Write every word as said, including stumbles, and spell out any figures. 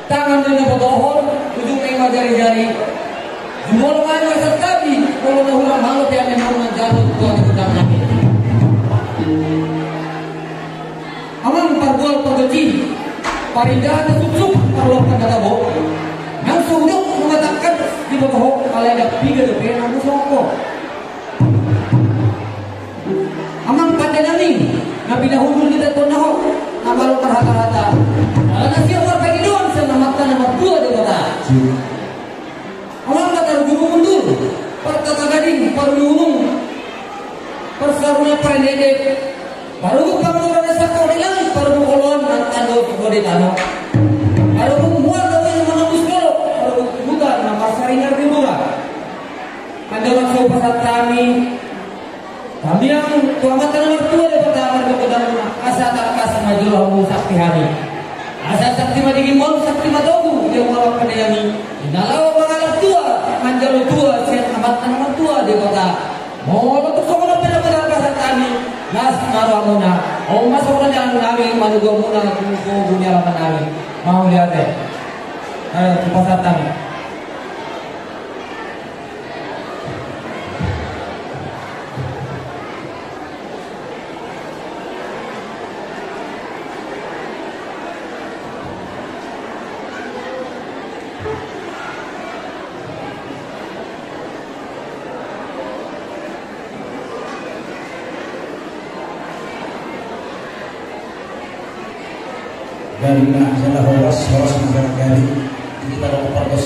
Tangan do na potohon, ujungna i ma jari-jari. Jumolo ma i ma santabi, molo na hurang malo pe hami naung manjalo tua ni hutang nami. Amang pargual pargonsi, parindahan na suksuk, parlompan na tabo. Nang so hudok mangatangkan, diboto ho, alai ndang piga dope na husongko. Amang pande nami, na pinahundul ni tentonna ho, na malo marhata-hata. Ala na siap marpangidoan sian Amanta na martua Debata. Amang na targuru mundur, partata gading, parulung-ulung, parsaruna parendek-endek, parungkul panggoran na sangkap di langit, parungkul oloan na tando di tano. Parungkul mual na tando manambus lolo, parungkul huta na marsaringar di mura. Manjalo so pasahat hami, hami nang tu Amanta na martua Debata mardomu-domu, asa tangkas ma jolo hamu sakti hami. Asa sakti ma digimon, sakti ma togu, dia muara pandai hami. Inalawa mangalap tua, manjalo tua, sian Amanta na martua Debata. Molo tung songon on pe na pasahat hami, las ma rohamuna. On ma songon on jalan nami, manunggu hamuna, tu togu ni alaman nami. Mauliate. Eh, tu pasahat hami. Gari na jala horas, horas na jala gari. Di hita do pardos.